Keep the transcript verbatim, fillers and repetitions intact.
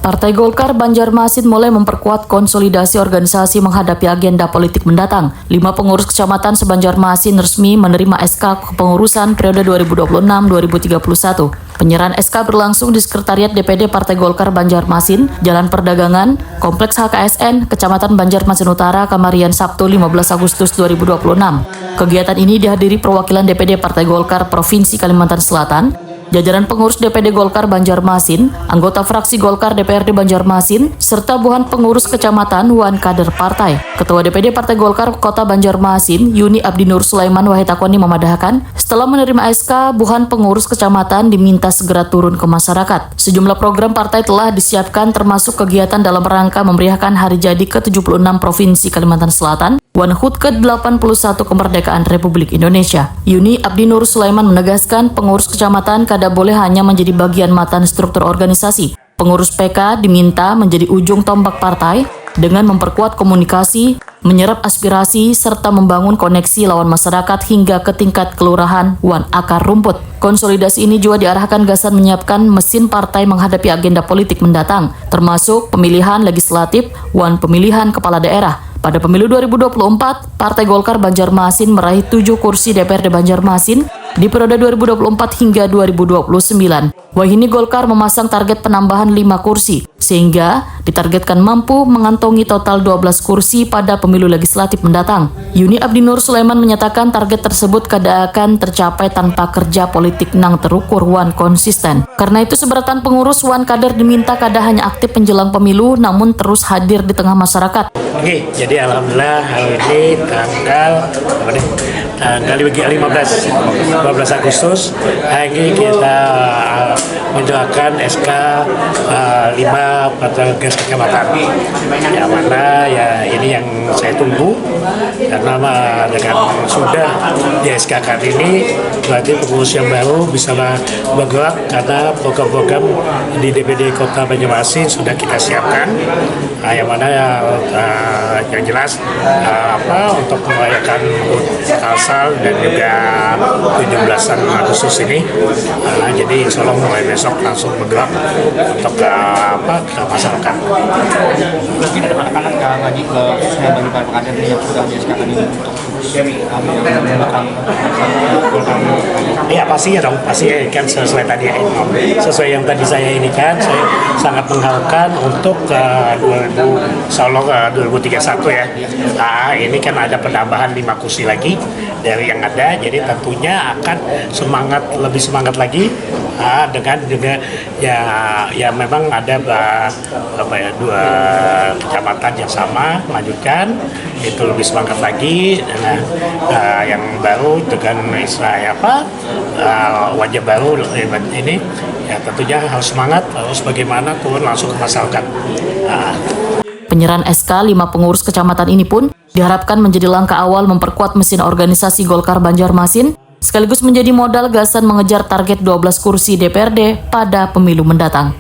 Partai Golkar Banjarmasin mulai memperkuat konsolidasi organisasi menghadapi agenda politik mendatang. Lima pengurus kecamatan se-Banjarmasin resmi menerima S K kepengurusan periode dua ribu dua puluh enam dua ribu tiga puluh satu. Penyerahan S K berlangsung di Sekretariat D P D Partai Golkar Banjarmasin, Jalan Perdagangan, Kompleks H K S N, Kecamatan Banjarmasin Utara, Kamarian, Sabtu, lima belas Agustus dua ribu dua puluh enam. Kegiatan ini dihadiri perwakilan D P D Partai Golkar Provinsi Kalimantan Selatan, jajaran pengurus D P D Golkar Banjarmasin, anggota fraksi Golkar D P R D Banjarmasin, serta buhan pengurus kecamatan wan kader partai. Ketua D P D Partai Golkar Kota Banjarmasin, Yuni Abdinur Sulaiman Wahitakoni memadahakan, setelah menerima S K, buhan pengurus kecamatan diminta segera turun ke masyarakat. Sejumlah program partai telah disiapkan, termasuk kegiatan dalam rangka memeriahkan hari jadi ke tujuh puluh enam Provinsi Kalimantan Selatan, wan hut ke delapan puluh satu kemerdekaan Republik Indonesia. Yuni Abdinur Sulaiman menegaskan, pengurus kecamatan kada boleh hanya menjadi bagian matan struktur organisasi. Pengurus P K diminta menjadi ujung tombak partai dengan memperkuat komunikasi, menyerap aspirasi, serta membangun koneksi lawan masyarakat hingga ke tingkat kelurahan wan akar rumput. Konsolidasi ini juga diarahkan gasan menyiapkan mesin partai menghadapi agenda politik mendatang, termasuk pemilihan legislatif wan pemilihan kepala daerah. Pada pemilu dua ribu dua puluh empat, Partai Golkar Banjarmasin meraih tujuh kursi D P R D Banjarmasin di periode dua ribu dua puluh empat hingga dua ribu dua puluh sembilan. Wahini Golkar memasang target penambahan lima kursi, sehingga ditargetkan mampu mengantongi total dua belas kursi pada pemilu legislatif mendatang. Yuni Abdinur Sulaiman menyatakan, target tersebut kada akan tercapai tanpa kerja politik nang terukur wan konsisten. Karena itu, seberataan pengurus wan kader diminta kada hanya aktif menjelang pemilu, namun terus hadir di tengah masyarakat. Oke, jadi alhamdulillah hari ini tanggal apa nih? Tanggal lima belas, lima belas Agustus. Hari ini kita, uh, menyerahkan S K, uh, lima petugas kecamatan. Yang mana ya ini yang saya tunggu, karena, uh, dengan sudah di S K-kan ini, berarti pengurus yang baru bisa bergerak, karena program-program di D P D Kota Banjarmasin sudah kita siapkan. Nah, yang mana, uh, yang jelas, uh, apa, untuk merayakan Kalsel dan juga tujuh belasan Agustus ini, uh, jadi insya Allah mulai besok langsung bergerak untuk, uh, apa, ke masyarakat. Mungkin ada penekanan ke lagi ke khususnya bagi para kader nih yang sudah di S K-kan ini untuk Iya, pastinya dong, pasti kan sesuai tadi ya, sesuai yang tadi saya ini kan, saya sangat mengharapkan untuk, eh, dua ribu, insya Allah, eh, dua ribu tiga puluh satu ya. Ah, ini kan ada penambahan lima kursi lagi dari yang ada, jadi tentunya akan semangat, lebih semangat lagi, ah, dengan juga ya, ya memang ada, eh, apa ya, dua kecamatan yang sama, lanjutkan, itu lebih semangat lagi. Nah, eh, yang baru dengan istilah apa, eh, wajah baru ini, ya tentunya harus semangat, harus bagaimana turun langsung ke masyarakat. Nah. Penyerahan S K lima pengurus kecamatan ini pun diharapkan menjadi langkah awal memperkuat mesin organisasi Golkar Banjarmasin, sekaligus menjadi modal gasan mengejar target dua belas kursi D P R D pada pemilu mendatang.